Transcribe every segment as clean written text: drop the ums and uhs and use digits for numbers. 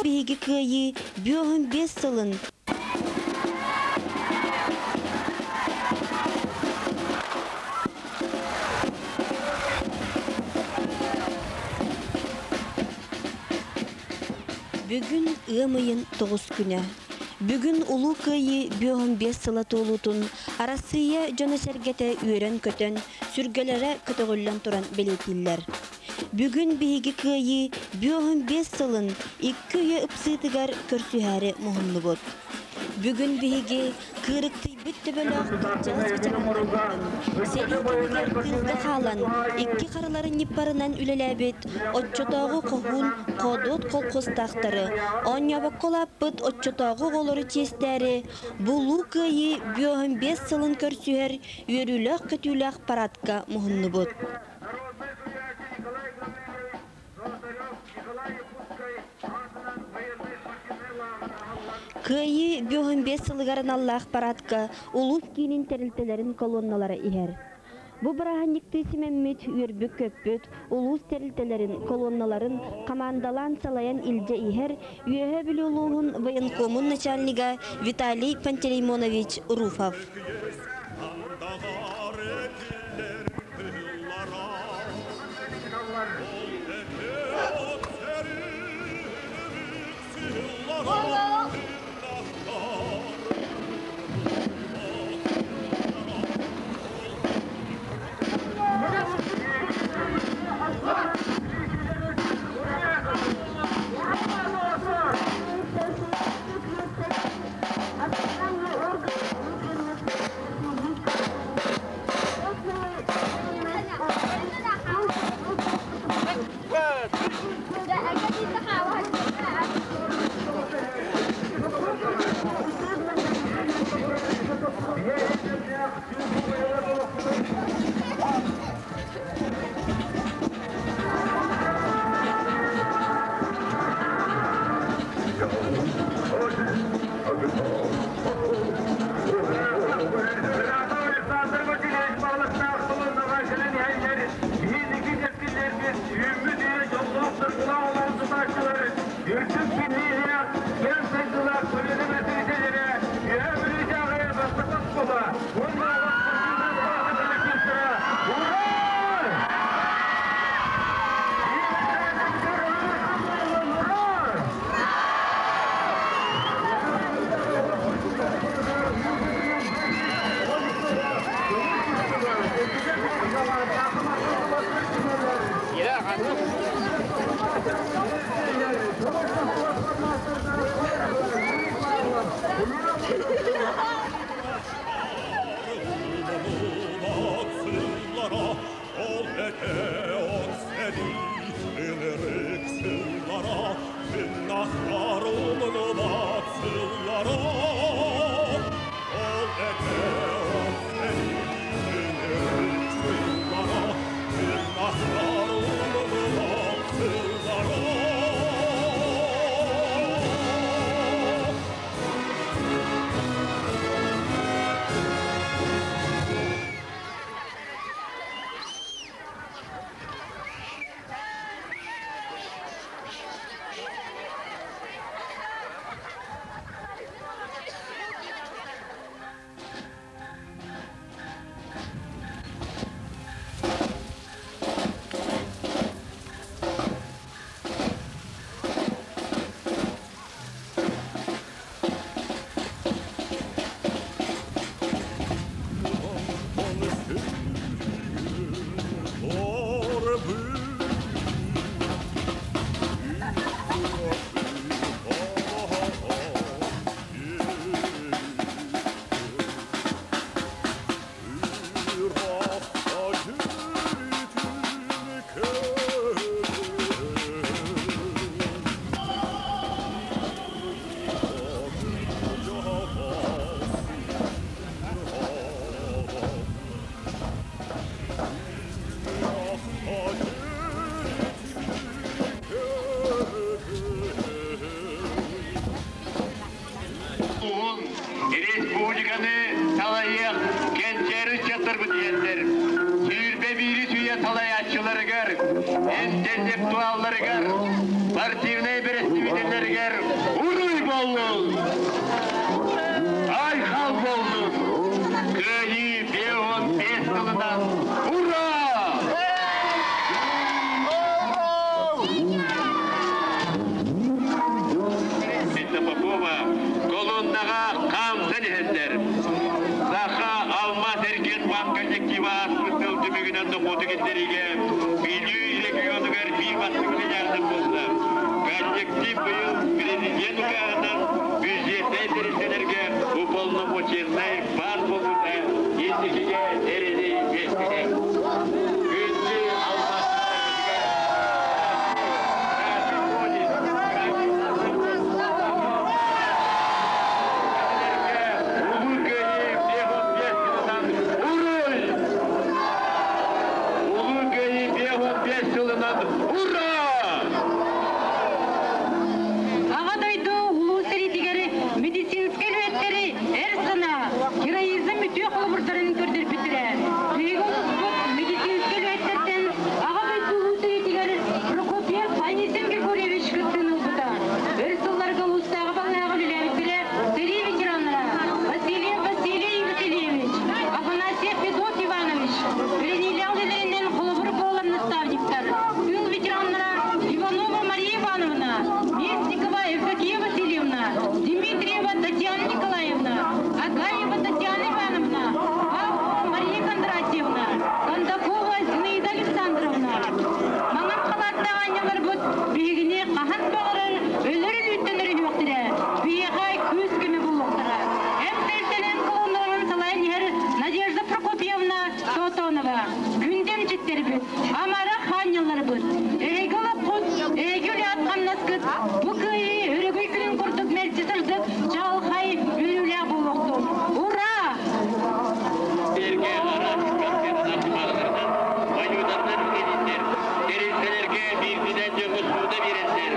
Биһиги кыайыы 55 сылын Бүгүн ыам ыйын 9 күнэ. Бүгүн Улуу Кыайыы 55 сыла туолуутун Арассыыйа дьоно-сэргэтэ үөрэн-көтөн, сүргэлэрэ көтөҕүллэн туран бэлиэтииллэр. Бүгүн биһиги Кыайыы 55 сылын икки үйэ ыпсыытыгар көрсүһээри муһуннубут. Бүгүн биһиги кыырыктыйбыт төбөлөөх кырдьаҕас ветераннарбытын, сэрии кэмигэр тыылга хаалан, икки харыларын ньыппарынан үлэлээбит оччотооҕу хоһуун хоодуот колхозтаахтары, оонньообокко улааппыт оччотооҕу оҕолору чиэстээри, бу Улуу Кыайыы 55 сылын көрсүһэр үөрүүлээх-көтүүлээх парадка муһуннубут. Кыайыы 55 сылыгар аналлаах парадка улуус киинин тэрилтэлэрин колонналара иһэр. Бу бырааһынньыктыы симэммит, үөрбүт-көппүт улуус тэрилтэлэрин колонналарын хамаандалаан салайан илдьэ иһэр Үөһээ Бүлүү улууһун военкомун начальнига Виталий Пантелеймонович Руфов. Александр Васильевич Балыктаах Солонноҕа кэлэн иһэллэр биһиги кэскиллэрбит үүммүт үйэ дьоллоох сырдылаах олоҕун тутааччылары үрдүк билиилээх, киэҥ сайдыылаах көлүөнэ бэрэстэбиитэллэрэ Үөһээ Бүлүүтээҕи бастакы оскуола уонна спортивнай оскуола коллективтара Ура! Уһун республиканы салайыах кэнчээри ыччаттарбыт диэннэр 21-бири сүүйэ салайааччыларыгар, интеллектуалларыгар. Спортивнай бэрэстэбиитэллэригэр уруй буоллун! Айхал буоллун! Кыайыы 55 сылынан ура! Вита Попова колоннаҕа хаамсан иһэллэр. Саха алмаас эргиэн банк коллектива ааспыт сыл түмүгүнэн дохуоту киллэриигэ Бүлүү регионугар биир бастакы миллиардан буолла. Коллектив быйыл президент укааһынан бюджетнай тэрилтэлэргэ уполномоченнай баар буолбута инникигэ эрэли үөскэтэр. Күндү алмаасчыттарбытыгар Улуу Кыайыы 55 сылынан уруй! Улуу Кыайыы 55 сылынан ура! Аҕа дойду улуу сэриитигэр медицинскэй үлэһиттэри эр санаа, героизм үтүө холобурдарын көрдөрбүттэрэ. Биһиги улууспут медицинскэй үлэһиттэртэн Аҕа дойду улуу сэриитигэр Прокопьев Анисим Григорьевич кыттыыны ылбыта. Өр сылларга улуустааҕы балыыһаҕа үлэлээбиттэрэ сэрии ветераннара Васильев Василий Васильевич, Афанасьев Федот Иванович, бэриниилээх үлэлэринэн холобур буолар наставниктар, тыыл ветераннара Иванова Мария Ивановна, Местникова Евдокия Васильевна, Дмитриева Татьяна Николаевна, Агаева Татьяна Ивановна, Павлова Мария Кондратьевна, Кондакова Зинаида Александровна. Маҥан халааттаах аанньалларбыт биһигини хаһан баҕарар өлөр өлүүттэн өрүһүөхтэрэ, биһиэхэ күүс-көмө буолуохтара. Эн тэрилтэнэн колонналарын салайан иһэр Надежда Прокопьевна Тотонова, күндү эмчиттэрбит, амарах аанньалларбыт, эһиги олоххут, эһиги үлэҕит хамнаскыт бу кыайыы өрөгөй күнүн курдук мэлдьи сырдык, чаҕылхай, үөрүүлээх буолуохтун. Ура! Сэргэ араас конфетынан кумааҕыларынан, валютанан үлэлииллэр. Тэрилтэлэргэ биирдинэн дьоҥҥо сууда биэрэллэр.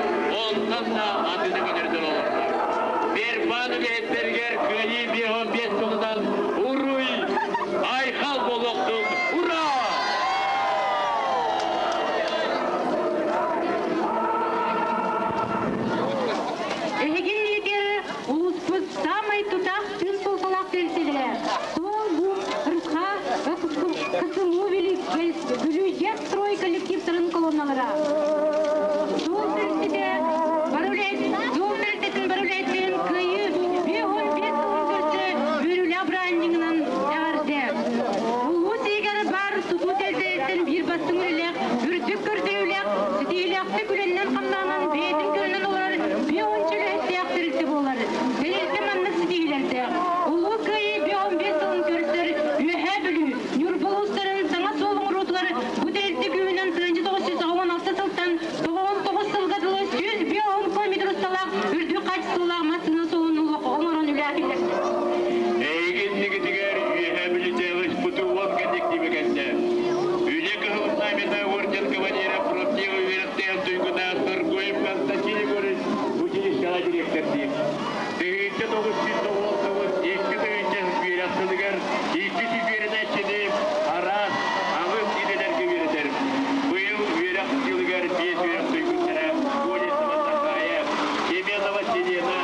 Онтон да атыны көтөрдөр олордор. Сбербаан үлэһиттэригэр кыайыы 55 сылынан уруй, айхал буолуохтун! Ура! Эһиги иннигитигэр улууспут саамай тутаах тыын суолталаах тэрилтэлэрэ Суол-Бур, Рха, КСМУ Бүлүүдьэх строй коллективтарын колонналара. Суол тэрилтэтэ бары үлэһит, суол тэрилтэтин бары үлэһиттэрин кыайыы 55 сылын көрсө үөрүүлээх бырааһынньыгынан эҕэрдэ. Улуус иһигэр баар тутуу тэрилтэлэриттэн биир бастыҥ үлэлээх, үрдүк көрдөрүүлээх, ситиһиилээхтик үлэннэн-хамнаһынан бэйэтин көрүнэн олорор 50 үлэһиттээх тэрилтэ буолар. Тэрилтэ маннык ситиһиилэрдээх. Улуу Кыайыы 55 сылын көрсөр Үөһээ Бүлүү, Ньурба улуустарын саҥа суол оҥоруутугар бу тэрилтэ күүһүнэн 1996 сылтан 99 сылга дылы 150 километр усталаах үрдүк хаачыстыбалаах массыына суолун оҥорон үлэһиллэр. Эйигин нигитигэр Үөһээ Бүлүүтээҕи СПТУ коллектива кэллэ. Үлэ Кыһыл Знамена орден кавалера профтех үөрэхтээх туйгуна Соргоев Константин Егорович училищеҕа директордиир. 1999 2000 үөрэх сылыгар 200 үөрэнээччини араас аҕыс идэлэргэ үөрэтэр. Быйыл үөрэх сылыгар биэс үөрэх туйгуттара Колесова Сахая, Семенова Селена,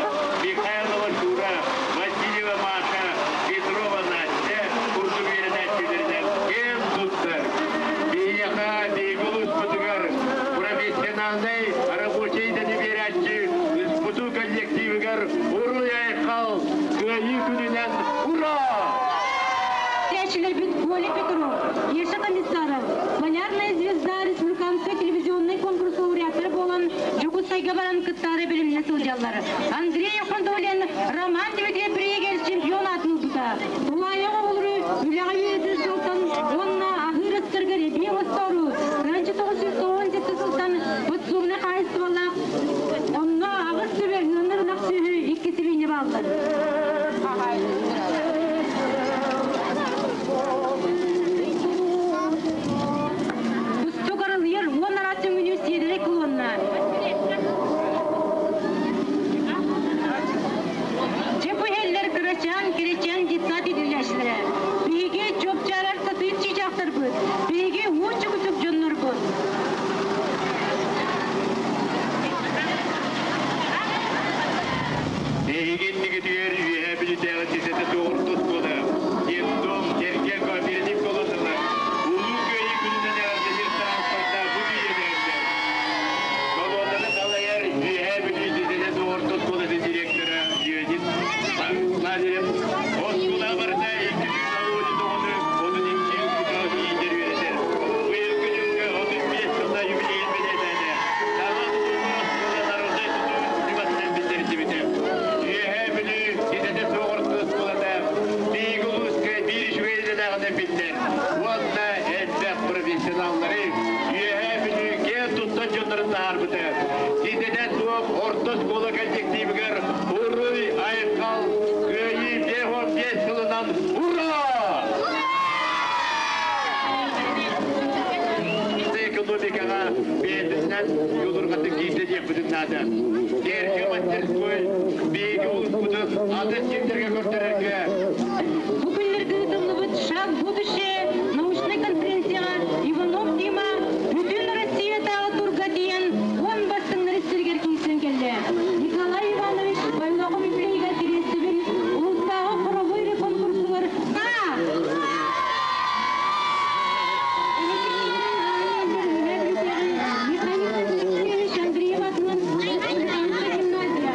Михайлова Шура, Васильева Маша, Петрова Настя курдук үөрэнээччилэринэн киэн туттар. Биһиэхэ биһиги улууспутугар профессиональнай рабочай идэни биэрээччи СПТУ коллективыгар уруй-айхал, Кыайыы күнүнэн ура! Чэчилэрбит Коля Петров, Еша Комиссаров, Полярная звезда республиканскай телевизионнай конкурс лауреаттара буолан Дьокуускайга баран кыттаары билимнэ сылдьаллар. Андрей Хондолин Роман Дмитриев Бригер чемпион аатын ылбыта. Тулаайах оҕолору үлэҕэ үөрэтэр сылтан уонна аһыыр астарга эбии оҥостору 1997 сылтан подсобнай хаһаайыстыбалаах онно аҕыс сүбэ ыанар ынах сүөһү икки сибиинньэ бааллар. Кустук арылыйар уон араас өҥүнүү сиэдэрэй кулуонна. Дьэ бу иһэллэр кырачаан, кирэчээн детсад иитиллээччилэрэ. Биһиги чуопчаарар сатыыр чыычаахтарбыт, биһиги уу чугутук дьоннорбут. Иванов орто оскуола коллективигэр Уруй Айхал Кыайыы 55 сылынан Ура! Экономикаҕа бэйэтинэн дьулурҕатык киирдэ диэхпитин наада. Терки мастерской биһиги улууспутун атын сирдэргэ көрдөрөргө. Бу күннэргэ ыытыллыбыт «Шаг будущее» научнай конференцияҕа Иванов Дима бүтүн Россиятааҕы турга тиийэн 10 бастыҥнар истэригэр киирсэн кэллэ. Николай Иванович Байлоҕум үбүлүөйүгэр тириэстибин улуустааҕы хоровой конкурсугар Михаил Алексеевич Андреев атынан Республиканская гимназия.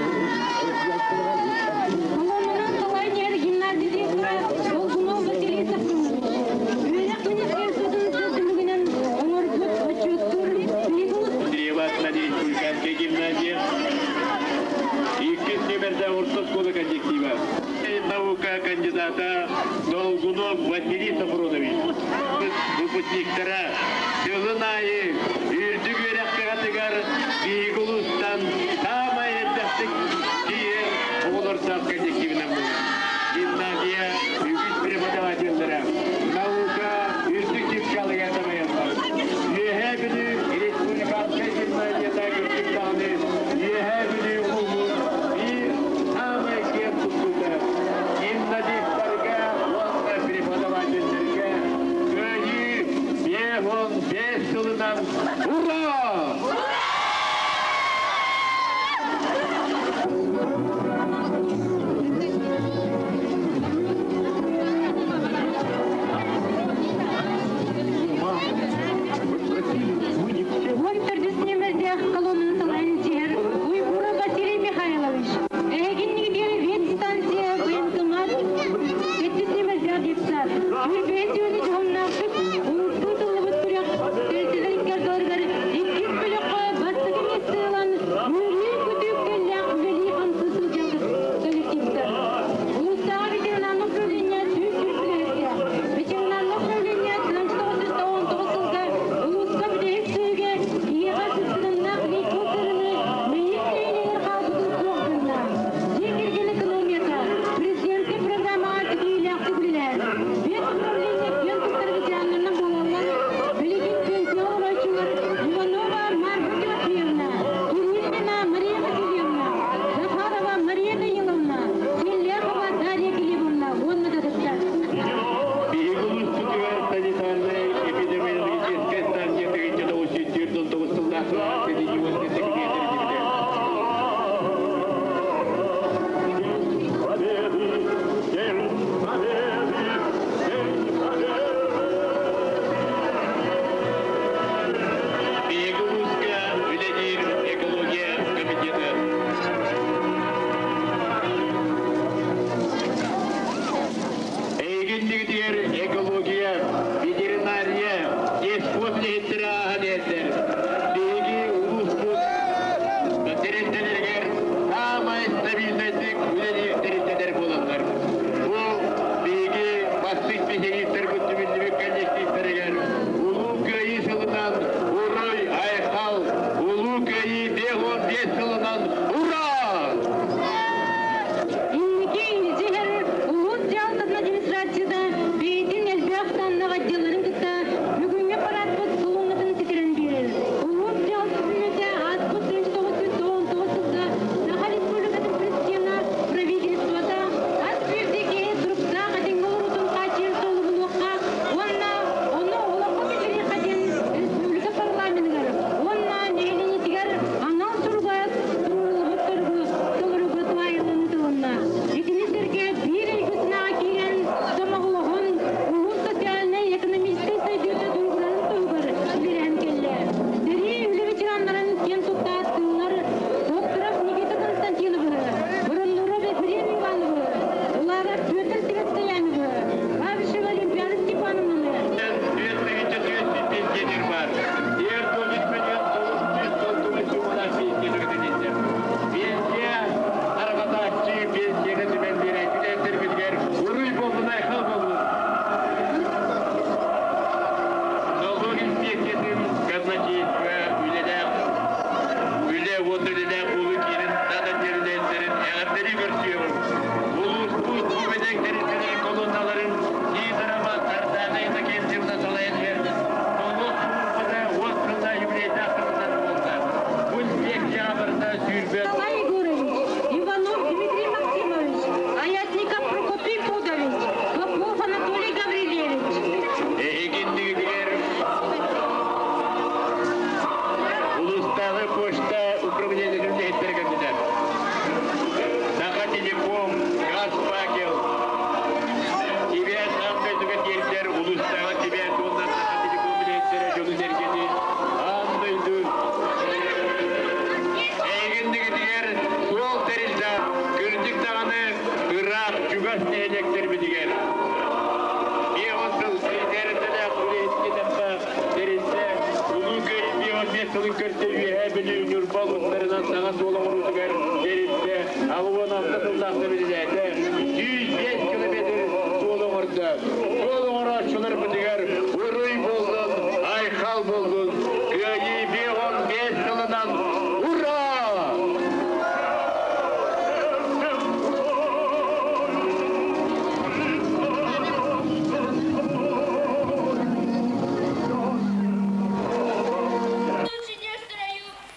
Колоннанан салайнер гимназия директора Долгунов Василий Сафронович. Үөрэх министерствотын сыл оҥорбут отчуоттуур Андреева атынан Республиканская гимназия. Иккис нүөмэрдээх орто оскуола коллектива. Наука кандидата Долгунов Василий Сафронович. Выпускниктара сылын аайы үрдүк үөрэхтэригэр биһиги улуустан саамай элбэхтик тиийэр оҕолордоох коллективинэн буолар. Гимназия үгүс преподавателлэрэ наука үрдүк чыпчаалыгар тамайаллар. Үөһээ Бүлүү республиканскай гимназията кырдьык даҕаны Үөһээ Бүлүү улууһун биир саамай киэн туттуута. Гимназистарга уонна преподавателлэргэ Кыайыы 55 сылынан Ура! Уон төрдүс нүөмэрдээх колоннаны салайан иһэр Уйгуров Василий Михайлович. Эһигинник диэри ветстанция военкомат сэттис нүөмэрдээх детсад. Сүүрбэһис үйэни дьоһуннаахтык улуустуу тыллыбыт күрэх тэрилтэлэр икки иккис бөлөххө бастакы миэстэ ылан үөрүү-көтүү үктэллээх үлэлии-хамсыы сылдьар коллективтар. Улуустааҕы ветеринарнай управление 101 үлэһиттээх. Ветеринарнай управление 1919 сылга улууска бүтэһик сүүгэ киһиэхэ сыстыганнаах лейкоз ыарыыны Мэйик нэһилиэгэр хаалбытын суох гынна. Дьиэ кэргэн экономията президентскэй программаҕа ситиһиилээхтик үлэлээн, ветуправление киэн туттар ветераннарынан буолаллар. Билигин пенсияҕа олорооччулар Иванова Марфа Тимофеевна, Кириллина Мария Васильевна, Захарова Мария Даниловна, Селляхова Дарья Глебовна уонна да атыттар. Биһиги улууспутугар санитарнай эпидемиологическай станция 1949 сыллаахха 7 километр. Победы, День Победы, День Победы! Биһиги улууска үлэлиир экология комитета. Эйигиннигитигэр экология, ветеринария, лесхоз үлэһиттэрэ ааһан иһэллэр. Биһиги улууспут тэрилтэлэригэр саамай стабильнайдык үлэлиир тэрилтэлэр буолаллар. Бу биһиги бастыҥ специалистарбыт түмүллүбүт коллективтэригэр Улуу Кыайыы сылынан Уруй Айхал, Улуу Кыайыы 55 сылынан Ура! Инники илдьиһэр улуус дьаһалтатын администрацията бэйэтин элбэх саннаах отделларын кытта бүгүҥҥү парадпыт колоннатын ситэрэн биэрэр. Улуус дьаһалтатын үлэтэ ааспыт 1919 сылга Саха Республикатын президена, правительствота хас биирдии киһи туруктаах этэҥҥэ олоруутун хааччыйар суолу булуохха уонна ону олоххо киллэриэххэ диэн республика парламеныгар уонна нэһилиэнньэтигэр анал суруга туруоруллубут. тэрилтэтин үлэһиттэрэ кэллилэр. Саха Телеком, Газ-Факел, Сибээс аан дойдуга тиэрдэр улуустааҕы сибээс уонна Саха Телеком үлэһиттэрэ дьону-сэргэни аан дойду эйигиннигитигэр суол тэрилтэ кырдьык даҕаны ыраах чугас нэһилиэктэрбитигэр 50 сыл сиэтэринэлээх үлэһиттэнэххэ тэрилтэ Улуу Кыайыы 55 сылын көрсө Үөһээ Бүлүү Ньурба улуустарынан саҥа суол оҥоруутугар тэрилтэ 86 сыллаах үлэлээтэ 105 километр суол оҥордо. Суол оҥорооччуларбытыгар уруй буоллун, айхал буоллун! Кыайыы 55 сылынан ура!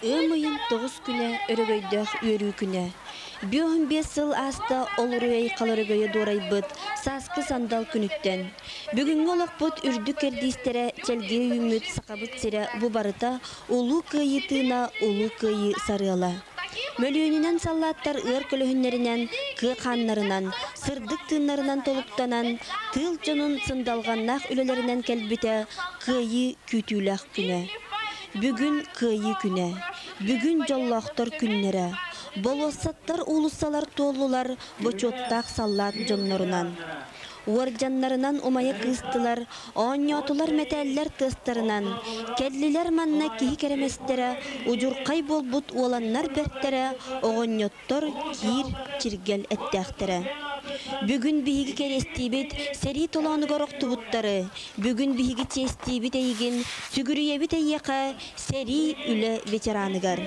Ыам ыйын тоҕус күнэ өрөгөйдөөх үөрүү күнэ. 55 сыл ааста ол уруй халарыгайы дуорайбыт сааскы сандал күнүттэн. Бүгүҥҥү олохпут үрдүк кэрдиистэрэ чэлгийэ үүммүт Сахабыт сирэ бу барыта Улуу Кыайыы тыына, Улуу Кыайыы сарыала. Мөлүйүөнүнэн саллааттар ыар көлөһүннэринэн, кыа хааннарынан, сырдык тыыннарынан толуктанан, тыыл дьонун сындалҕаннаах үлэлэринэн кэлбитэ Кыайыы күүтүүлээх күнэ. Бүгүн Кыайыы күнэ. Бүгүн дьоллоохтор күннэрэ. Болуоссаттар, уулуссалар туоллулар бочуоттаах саллаат дьоннорунан. Уордьаннарынан умайа кыыстылар, оонньоотулар мэтээллэр тыастарынан. Кэллилэр манна киһи кэрэмэстэрэ, удьурхай буолбут уоланнар бэртэрэ, оҕонньоттор киир чиргэл эттээхтэрэ. Бүгүн биһиги кэриэстиибит сэрии толоонугар охтубуттары, бүгүн биһиги чиэстиибит эйигин, сүгүрүйэбит эйиэхэ сэрии үлэ ветераныгар.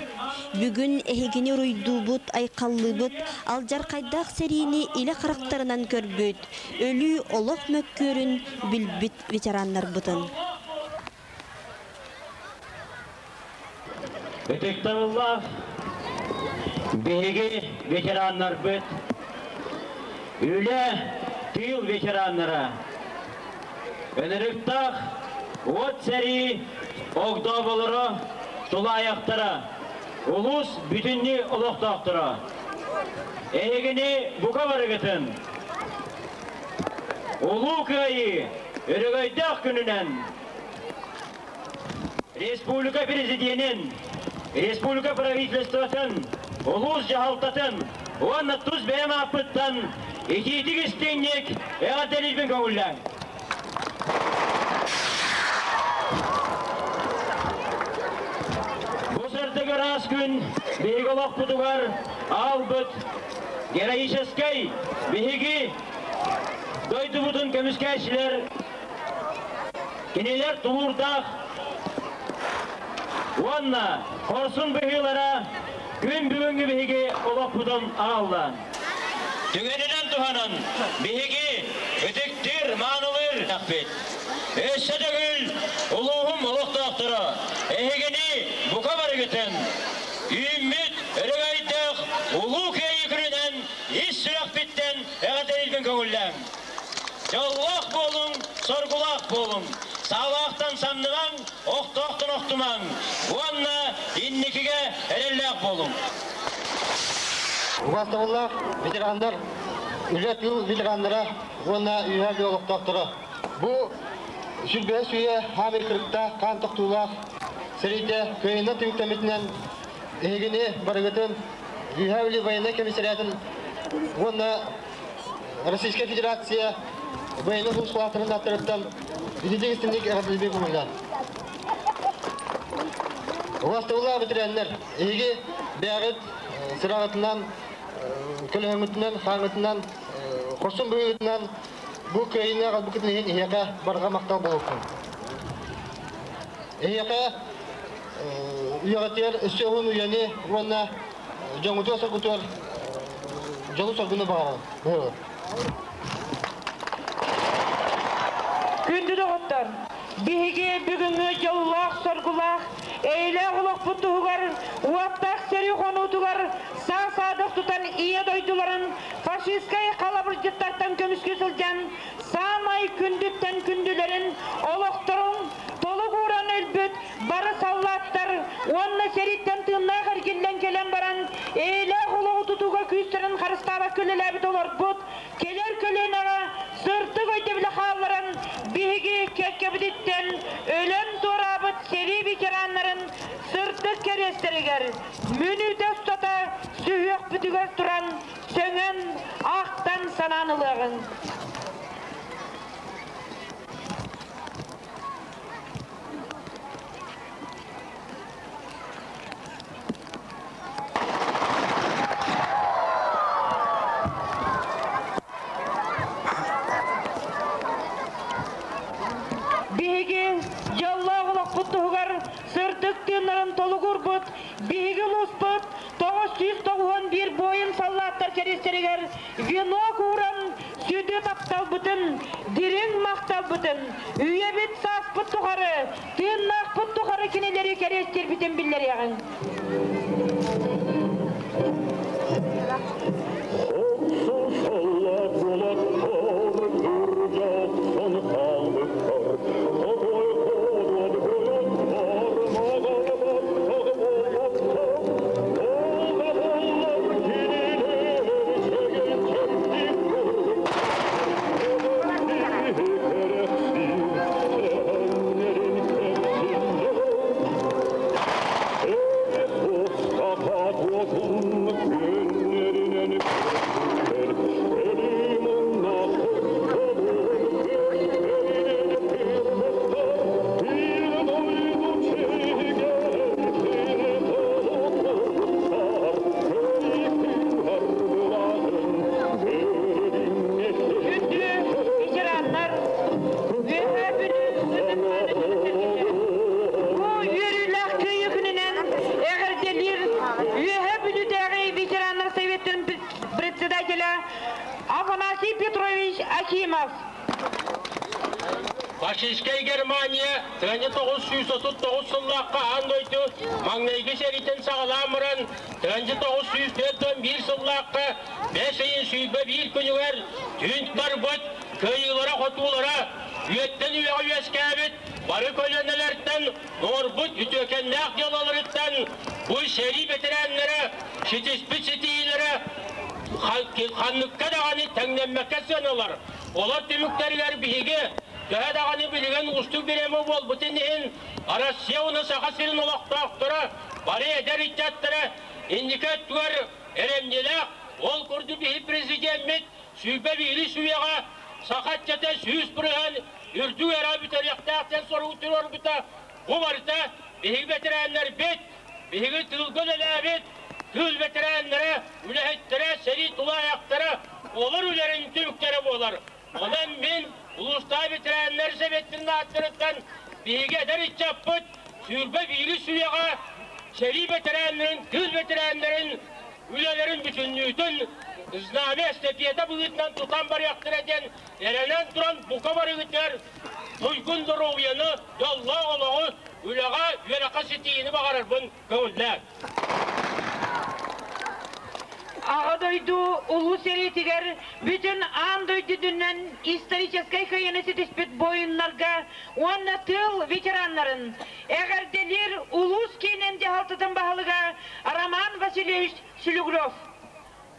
Бүгүн эһигини уруйдуубут, айхаллыыбыт, алдьархайдаах сэриини илэ харахтарынан көрбүт, өлүү олох мөккүөрүн билбит ветераннарбытын. Ытыктабыллаах биһиги ветераннарбыт, үлэ, тыыл ветераннара, ынырыктаах уот сэрии огдооболоро, тулаайахтара, улуус бүтүннүү олохтоохторо, эһигини бука барыгытын Улуу Кыайыы өрөгөйдөөх күнүнэн Республика Президенин, Республика правительствотын, улуус дьаһалтатын уонна тус бэйэм ааппыттан итиитик истиҥник эҕэрдэлиирбин көҥүллээҥ. Бу сырдык ыраас күн биһиги олохпутугар аалбыт героическай биһиги дойдубутун көмүскээччилэр Кинилэр тулуурдаах уонна хорсун быһыылара күн бүгүҥҥү биһиги олохпутун аҕалла. Түгэнинэн туһанан биһиги ытыктыыр, маанылыыр тахпит. Өссө төгүл улууһум олохтоохторо эһигини бука барыгытын үүммүт өрөгөйдөөх Улуу Кыайыы күнүнэн ис сүрэхпиттэн эҕэрдэлиирбин көҥүллээҥ. Дьоллоох буолуҥ, соргулаах буолуҥ, саалаахтан самнымаҥ, охтоохтон охтумаҥ уонна инникигэ эрэллээх буолуҥ. Убаастабыллаах ветераннар, үлэ тыыл ветераннара уонна үөһээ Бүлүү олохтоохторо. Бу сүрбэһис үйэ хаамый кырыктаах, хаан тохтуулаах сэриитэ кыайыынан түмүктэммитинэн эһигини барыгытын Үөһээ Бүлүү военнай комиссариатын уонна Российская Федерация военнай сулууспалаахтарын ааттарыттан итинник истиҥник эҕэрдэлиибин көҥүллээн. Убаастабыллаах ветераннар, эһиги бэйэҕит сыраҕытынан, көлөһөҥҥүтүнэн, хааҥҥытынан, хорсун быһыыгытынан бу кыайыыны аҕалбыккытын иһин эһиэхэ барҕа махтал буолуохтун. Эһиэхэ үйэҕитигэр өссө уһун үйэни уонна дьоҥҥутугар-соргутугар дьолу-соргуну баҕарабын. Күндү доҕоттор, биһиги бүгүҥҥү дьоллоох-соргулаах, эйэлээх олохпут туһугар уоттаах сэрии хонуутугар саа-саадах тутан Ийэ дойдуларын фашистскай халабырдьыттартан көмүскүү сылдьан саамай күндүттэн күндүлэрин олохторун толук ууран өлбүт бары саллааттар уонна сэрииттэн тыыннаах эргиллэн кэлэн баран эйэлээх олоҕу тутууга күүстэрин харыстаабакка үлэлээбит олорбут кэлэр көлүөнэҕэ сырдык өйдөбүлү хаалларан биһиги кэккэбититтэн өлөн туораабыт сэрии ветераннарын сырдык кэриэстэригэр мүнүүтэ устата сүһүөхпүтүгэр туран сөҥөн, ахтан санаан ылыаҕыҥ. Биһиги дьоллоох олохпут туһугар сырдык тыыннарын толугурбут биһиги улууспут 991 буойун саллааттар кэриэстэригэр венок ууран сүдү тапталбытын, дириҥ махталбытын, үйэбит сааспыт тухары, тыыннаахпыт тухары кинилэри кэриэстиирбитин биллэриэҕиҥ. Күндү ветераннар, Үөһээ Бүлүү ытык-мааны дьоно-сэргэтэ! Бу үөрүүлээх Кыайыы күнүнэн эҕэрдэлиир Үөһээ Бүлүүтээҕи ветераннар советтарын председателя Афанасий Петрович Акимов. Фашистскай Германия 1939 сыллаахха аан дойду маҥнайгы сэриитин саҕалаан баран 1941 сыллаахха бэс ыйын 21 күнүгэр түүн барбыт кыайыылара-хотуулара үйэттэн үйэҕэ үөскээбит бары көлүөнэлэртэн оҥорбут үтүөкэннээх дьыалаларыттан бу сэрии бэтэрээннэрэ ситиспит ситиһиилэрэ ханныкка даҕаны тэҥнэммэккэ сыаналар. Олор түмүктэригэр биһиги төһө даҕаны билигин уустук бириэмэ буолбутун иһин Россия уонна Саха сирин олохтоохторо бары эдэр ыччаттара инники өттүгэр эрэмньилээх, ол курдук биһи президеммит 21 үйэҕэ саха ыччата 100% үрдүк эрэ бүтэриэхтээх диэн соругу туруорбута. Бу барыта биһиги бэтэрээннэрбит, биһиги тыылга үлэлээбит тыыл бэтэрээннэрэ, үлэһиттэрэ, сэрии тулаайахтара олор үлэрин түмүктэрэ буолар. Онон мин улуустааҕы бэтэрээннэр сэбиэттэрин ааттарыттан биһиги эдэр ыччаппыт 21 үйэҕэ сэрии бэтэрээннэрин, тыыл бэтэрээннэрин үлэлэрин бүтүннүүтүн знамя эстафета быһыытынан тутан барыахтара диэн эрэнэн туран бука барыгытыгар туйгун доруобуйаны, дьоллоох олоҕу, үлэҕэ, үөрэххэ ситиһиини баҕарарбын көҥүллээн. Аҕа дойду Улуу сэриитигэр бүтүн аан дойду үрдүнэн историческай кыайыыны ситиспит буойуннарга уонна тыыл ветераннарын эҕэрдэлиир улуус киинин дьаһалтатын баһылыга Роман Васильевич Сүлүгров.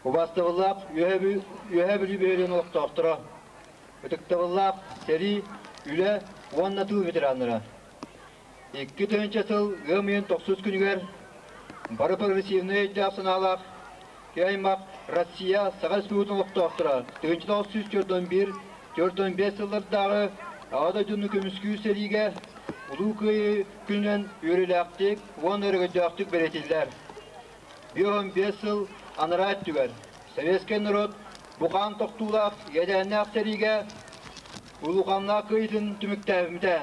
Убаастабыллаах Үөһээ Бүлүү бөһүөлэгин олохтоохторо, ытыктабыллаах сэрии, үлэ уонна тыыл ветераннара! 2000 сыл ыам ыйын тохсус күнүгэр бары прогрессивнай өйдөөх-санаалаах киһи аймах Россия Саха Республикатын олохтоохторо 1941 45 сыллардааҕы Аҕа дойдуну көмүскүүр сэриигэ Улуу Кыайыы күнүнэн үөрүүлээхтик уонна өрөгөйдөөхтүк бэлиэтииллэр. 55 сыл анараа өттүгэр советскай норуот бухаан тохтуулаах иэдээннээх сэриигэ улууканнаах кыайыытын түмүктээбитэ.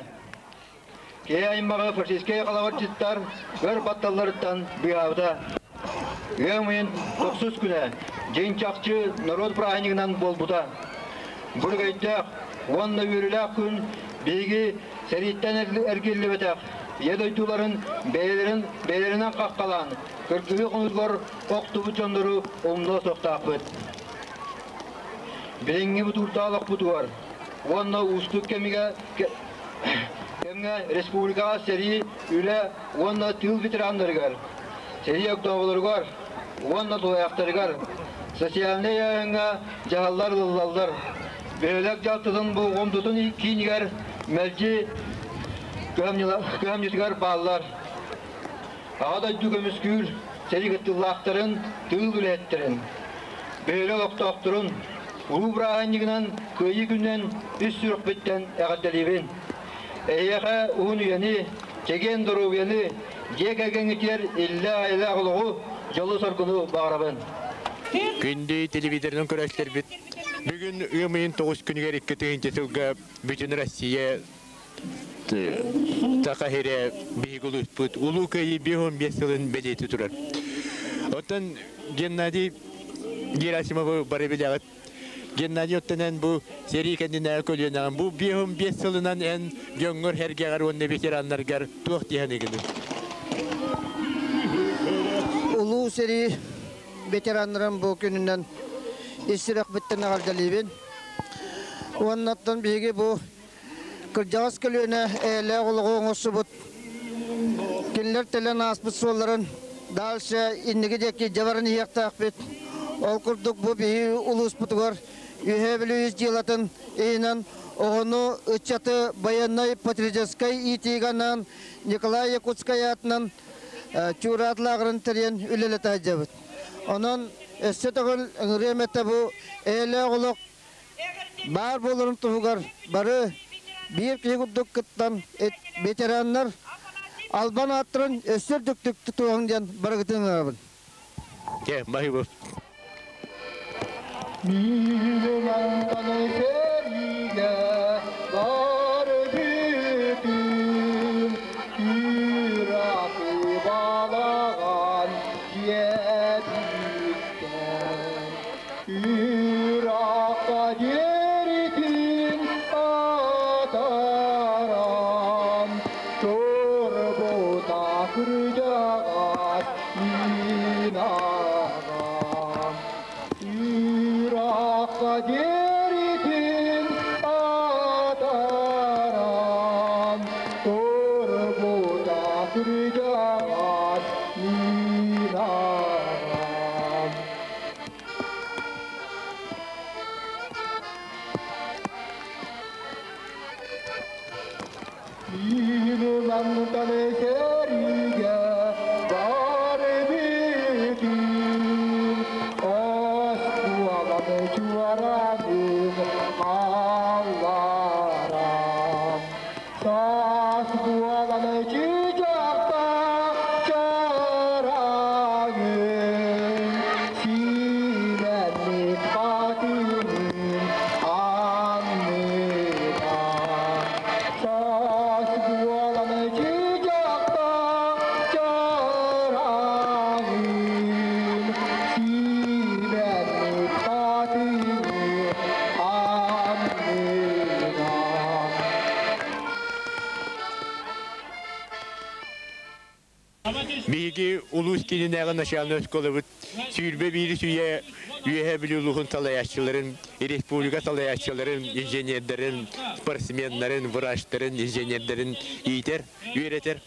Киһи аймаҕы фашистскай халабырдьыттар өр батталларыттан быыһаабыта. Ыам ыйын тохсус күнэ дьиҥ-чахчы норуот бырааһынньыгынан буолбута. Бүргэйдээх уонна үөрүүлээх күн биһиги сэрииттэн эргиллибэтэх Ийэ дойдуларын бэйэлэрин бэйэлэринэн хаххалаан, кыргыһыы хонуутугар охтубут дьоннору умнуо суохтаахпыт. Билиҥҥи бутуурдаах олохпутугар уонна уустук кэмигэ кэмҥэ республикаҕа сэрии, үлэ уонна тыыл ветераннарыгар, сэрии огдооболоругар уонна тулаайахтарыгар социальнай ыйааһыҥҥа дьаһаллар ылыллаллар. Бөһүөлэк дьаһалтатын болҕомтотун киинигэр мэлдьи кыһамньытыгар бааллар. Аҕа дойду көмүскүүр сэрии кыттыылаахтарын, тыыл үлэһиттэрин, бөһүөлэк олохтоохторун улуу бырааһынньыгынан Кыайыы күнүнэн үс сүрэхпиттэн эҕэрдэлиибин! Эһиэхэ уһун үйэни, чэгиэн доруобуйаны, дьиэ кэргэҥҥитигэр иллээх-эйэлээх олоҕу, дьолу-соргуну баҕарабын! Күндү телевизорынан көрөөччүлэрбит, бүгүн ыам ыйын 9 күнүгэр 2 сылга бүтүн Россия Саха сирэ биһиги улууспут Улуу Кыайыы 55 сылын бэлиэтии турар. Оттон Геннадий Герасимовы бары билэҕит. Геннадий оттон эн бу сэрии кэннинээҕи көлүөнэҕин бу 55 сылынан эн дьоҥҥор-сэргэҕэр уонна ветераннаргар туох диэхиныгыный? Улуу сэрии ветераннарын бу күнүнэн ис сүрэхпиттэн эҕэрдэлиибин. Уонна оттон биһиги бу Кырдьаҕас көлүөнэ эйэлээх олоҕу оҥорсубут, кинилэр тэлэн ааспыт суолларын дальше инники диэки дьэ баран иһиэхтээхпит. Ол курдук бу биһи улууспутугар Үөһээ Бүлүү дьыалатын иһинэн оҕону, ыччаты байыаннай патриотическай иитиигэ анаан Николай Якутскай аатынан Чуураат лааҕырын тэрийэн үлэлэтэ сылдьабыт. Онон өссө төгүл ыҥырыам этэ бу эйэлээх олох баар буоларын туһугар бары биир киһи курдук кыттан ветераннар албан ааттарын өссө үрдүктүк тутуоҕуҥ диэн барыгытын ыҥырабын. Дьэ, баһыыбыт. Миилэнтэн сэриигэ бары бүтүн Иракы балаҕан дьиэтиттэн Иракка диэритин атаран турбута кырдьаҕас Инаҕам. Иракка диэритин атаран турбута кырдьаҕас Инаҕам. Мантан сэриигэ бары бүтүн оскуоланы чуораанын хаалларан Саас буолан чыычаахта чараҥын сиилэммит хатыҥын анныгар. Саас буолан чыычаахта чараҥын сиилэммит хатыҥын анныгар. Биһиги улуус киининээҕи начальнай оскуолабыт 21 үйэ Үөһээ Бүлүү улууһун салайааччыларын, республика салайааччыларын, инженердэрин, спортсменнарын, врачтарын, инженердэрин иитэр, үөрэтэр.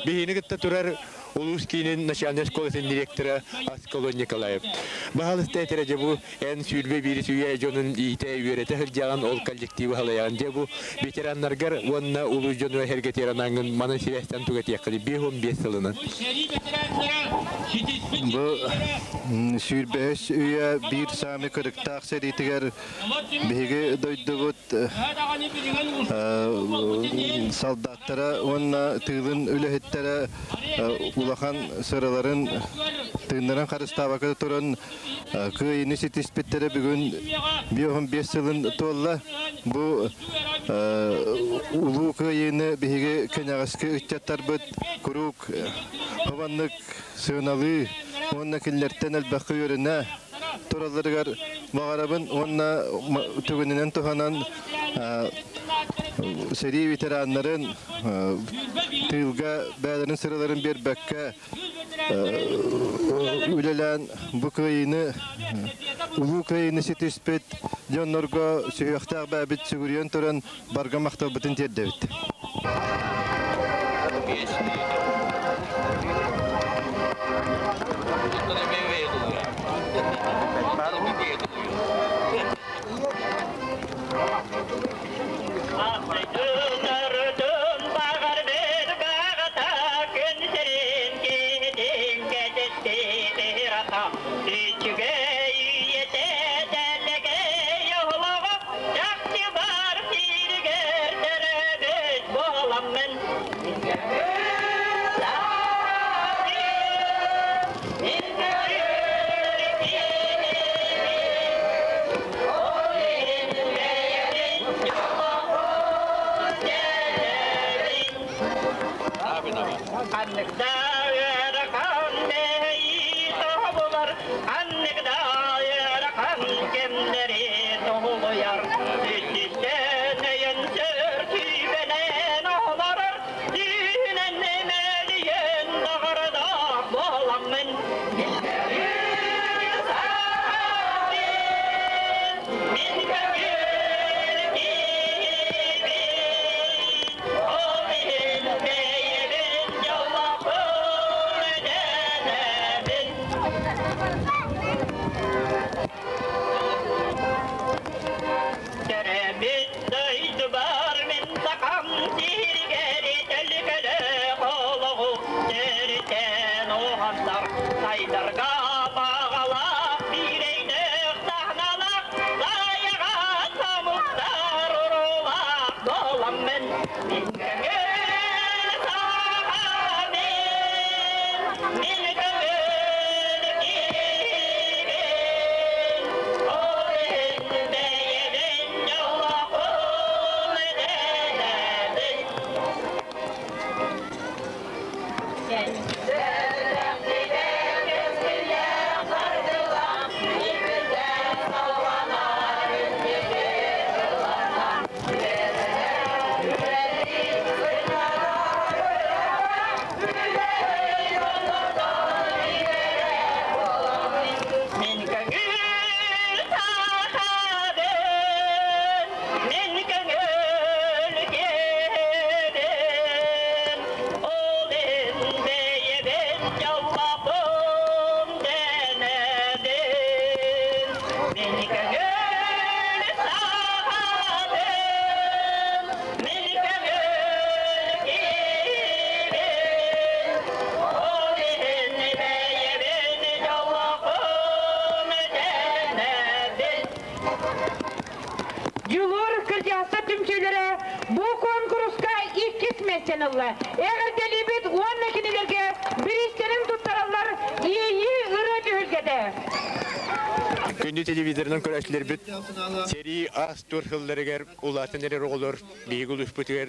Биһигини кытта турар улуус киинин начальнай оскуолатын директора Аскалон Николаев. Баһаалыста этэрэ дьэ бу эн 21 үйэ дьонун иитэ үөрэтэ сылдьаҕын, ол коллективы салайаҕын. Дьэ бу ветераннаргар уонна улуус дьонугар сэргэтиэр анаангын манан сибээстэн тугу этиэххиний 55 сылынан? Бу 25 үйэ биир саамай кырыктаах сэриитигэр биһиги дойдубут солдаттара уонна тыылын үлэһиттэрэ улахан сыраларын тыыннарын харыстаабакка туран Кыайыыны ситиспиттэрэ бүгүн 55 сылын туолла. Бу улуу кыайыыны биһиги кэнэҕэски ыччаттарбыт куруук хабаннык сыаналыы уонна кинилэртэн элбэххэ үөрэнэ туралларыгар баҕарабын уонна түгэнинэн туһанан сэрии ветераннарын тыылга бэйэлэрин сыраларын биэрбэккэ үлэлээн бу кыайыыны, улуу кыайыыны ситиспит дьоннорго сүһүөхтээх бэйэбит сүгүрүйэн туран барга махталбытын тиэрдэбит. Дьулуур кырдьаҕастар түмсүүлэрэ бу куонкуруска иккис миэстэни ылла. Эҕэрдэлиибит уонна кинилэргэ бириистэрин туттараллар Иэйии ырыа түһүлгэтэ. Күндү телевизорынан көрөөччүлэрбит сэрии аас-туор сылларыгар улаатан эрэр оҕолор биһиги улууспутугар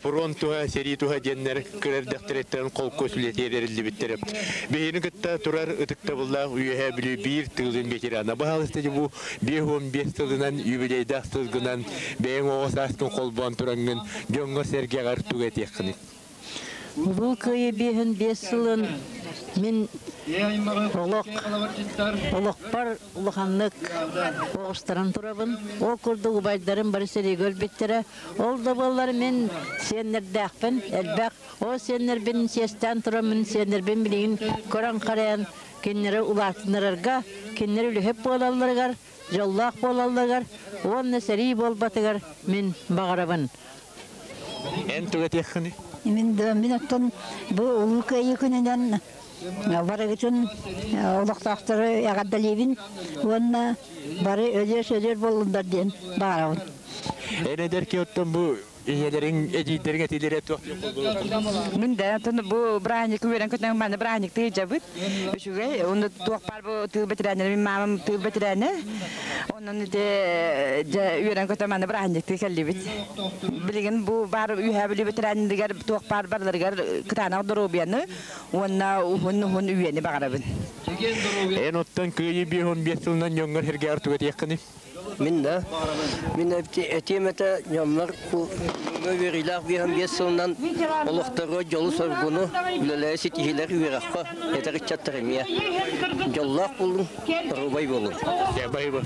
Фронт туһа, сэрии туһа диэннэр кыра эрдэхтэриттэн холкуос үлэтигэр эриллибиттэрэ. Биһигини кытта турар ытыктабыллаах Үөһээ Бүлүү биир тыылын ветерана. Баһаалыста бу 55 сылынан юбилейдаах сылгынан бэйэҥ оҕо сааскын холбоон тураҥҥын дьоҥҥор-сэргэҕэр тугу этиэххиний? Улуу Кыайыы 55 сылын мин олох олохпор улаханнык оҕустаран турабын. Ол курдук убайдарым бары сэриигэ өлбүттэрэ. Ол да буоллар мин сиэннэрдээхпин элбэх. Ол сиэннэрбин сиэстээн тураммын сиэннэрбин билигин көрөн-харайан кинилэри улаатыннарарга, кинилэр үлэһит буолалларыгар, дьоллоох буолалларыгар уонна сэрии буолбатыгар мин баҕарабын. Эн тугу этиэххиний? Мин мин оттон бу Улуу Кыайыы күнүнэн барыгытын олохтоохтору эҕэрдэлиибин уонна бары өлүөр-сөлүөр буоллундар диэн баҕарабын. Эн эдэр киһи оттон бу ийэлэриҥ, эдьиийдэриҥ этиилэрэ туох диэн холболуоххун? Мин да оттон бу бырааһынньыкка үөрэн көтөн манна бырааһынньыктыы сылдьабыт. Үчүгэй. Уонна туох баар бу тыыл бэтэрээннэрэ мин маамам тыыл бэтэрээнэ. Онон ити дьэ үөрэн көтөн манна бырааһынньыктыы кэллибит. Билигин бу баар Үөһээ Бүлүү бэтэрээннэригэр туох баар барыларыгар кытаанах доруобуйаны уонна уһун-уһун үйэни баҕарабын. Эн оттон Кыайыы 55 сылынан дьоҥҥор сэргээҕэр тугу этиэххиний? Мин да, мин этиэм этэ дьоннор үөрүүлээх 55 сылынан олохторго дьолу-соргуну үлэлэри ситиһиилэр үөрэххэ эдэр ыччаттар эмиэ дьоллоох буолуҥ, доруобай буолуҥ. Бай-бай.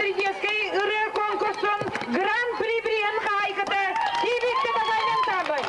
патриотическай ырыа конкурсун Гран-при бирииһин хаһаайката Киевиттэ Базайн ансамбль.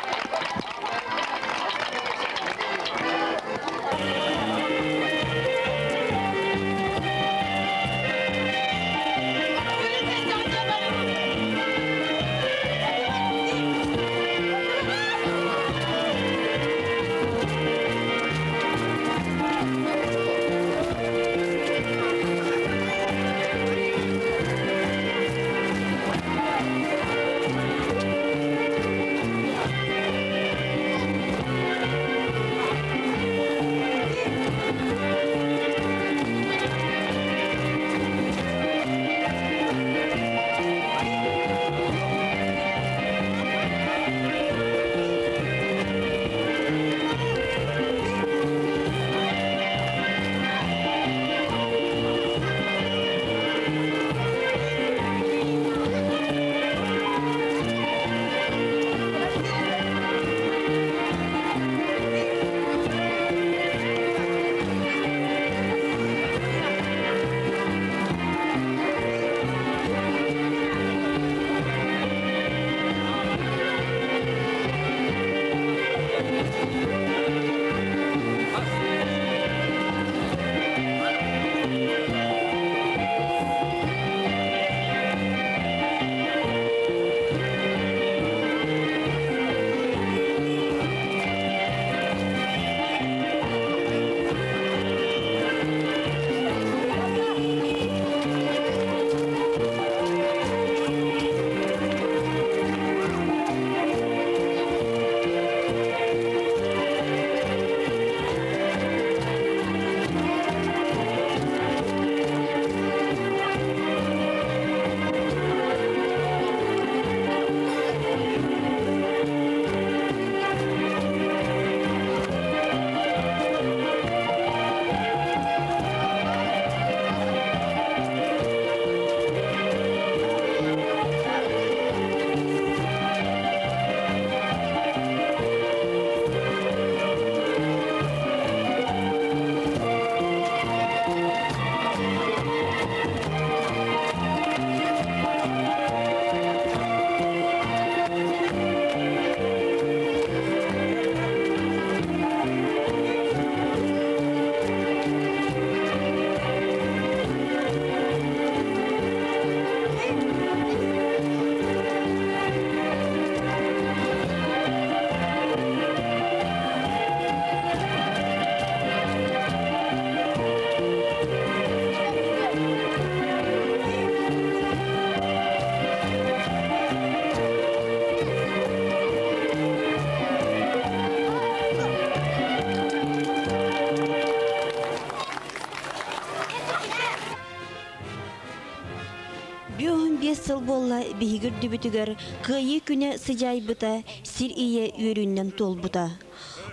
Бүөһүн биэс сыл буолла биһиги үрдүбүтүгэр Кыайыы күнэ сыдьаайбыта, сир ийэ үөрүүннэн туолбута.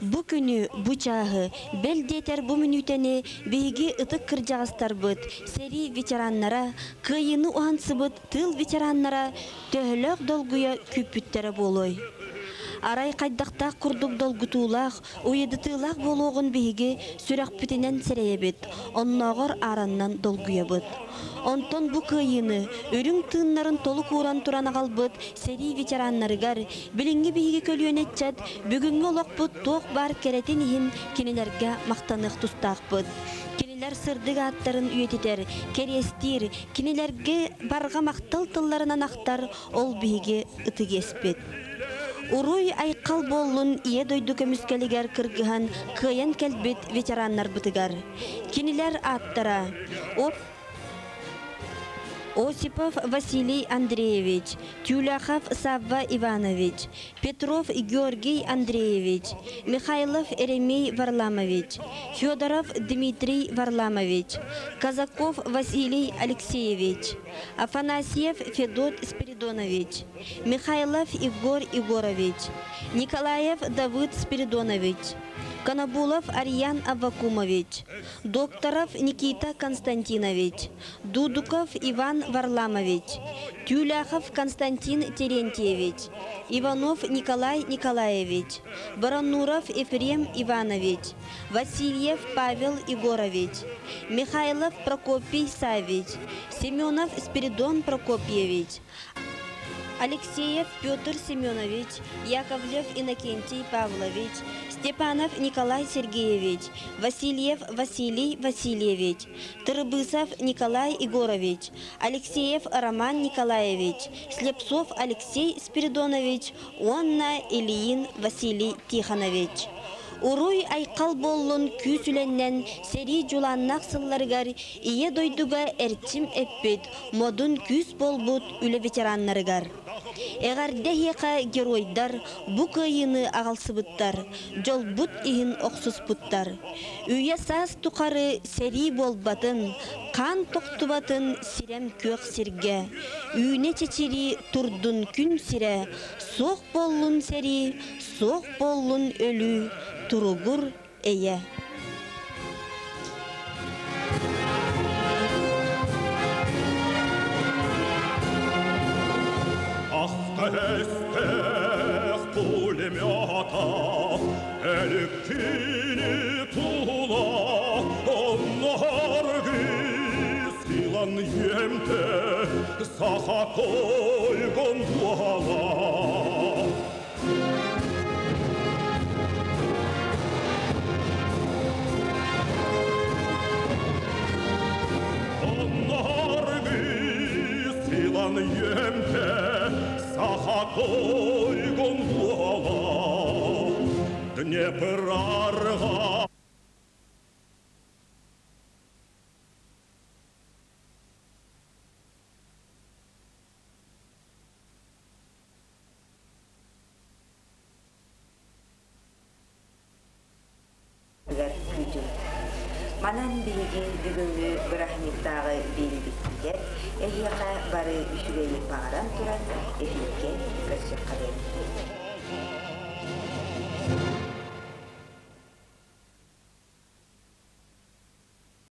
Бу күнү, бу чааһы, бэл диэтэр бу мүнүүтэни биһиги ытык кырдьаҕастарбыт, сэрии ветераннара, кыайыыны уһансыбыт тыыл ветераннара төһөлөөх долгуйа күүппүттэрэ буолуой? Арай хайдахтаах курдук долгутуулаах, уйадытыылаах буолуоҕун биһиги сүрэхпитинэн сэрэйэбит, оннооҕор аараннан долгуйабыт. Онтон бу кыайыыны үрүҥ тыыннарын толук ууран туран аҕалбыт сэрии ветераннарыгар, билиҥҥи биһиги көлүөнэ ыччат бүгүҥҥү олохпут туох баар кэрэтин иһин кинилэргэ махтаныах тустаахпыт. Кинилэр сырдык ааттарын үйэтитэр, кэриэстиир, кинилэргэ барҕа махтал тылларынан ахтар ол биһиги ытык иэспит. Уруй-айхал буоллун Ийэ дойду көмүскэлигэр кыргыһан кыайан кэлбит ветераннарбытыгар. Кинилэр ааттара Осипов Василий Андреевич, Тюляхов Савва Иванович, Петров Георгий Андреевич, Михайлов Еремей Варламович, Федоров Дмитрий Варламович, Казаков Василий Алексеевич, Афанасьев Федот Спиридонович, Михайлов Егор Егорович, Николаев Давыд Спиридонович, Конобулов Арьян Аввакумович, Докторов Никита Константинович, Дудуков Иван Варламович, Тюляхов Константин Терентьевич, Иванов Николай Николаевич, Барануров Ефрем Иванович, Васильев Павел Егорович, Михайлов Прокопий Савич, Семенов Спиридон Прокопьевич, Алексеев Петр Семенович, Яковлев Иннокентий Павлович, Степанов Николай Сергеевич, Васильев Василий Васильевич, Тырыбысов Николай Егорович, Алексеев Роман Николаевич, Слепцов Алексей Спиридонович уонна Ильин Василий Тихонович. Уруй айхал буоллун күүс үлэннэн сэрии дьулааннаах сылларыгар Ийэ дойдуга эрчим эппит, модун күүс буолбут үлэ ветераннарыгар. Эҕэрдэ эһиэхэ геройдар бу кыайыыны аҕалсыбыттар, дьолбут иһин охсуспуттар. Үйэ саас тухары сэрии буолбатын, хаан тохтубатын сирэм күөх сиргэ. Үүнэ чэчирии турдун күн сирэ, суох буоллун сэрии, суох буоллун өлүү, туругур эйэ. Ахтаэстэх пулемета Электини тула Онноргы силан емте Саха тойгон буала Силан емте Саха тойгон буала Днепр арга Күүтүҥ. Манан биһиги бүгүҥҥү бырааһынньыктааҕы биэриибитигэр эһиэхэ бары үчүгэйи баҕаран туран эфиргэ көрсүөххэ диэри.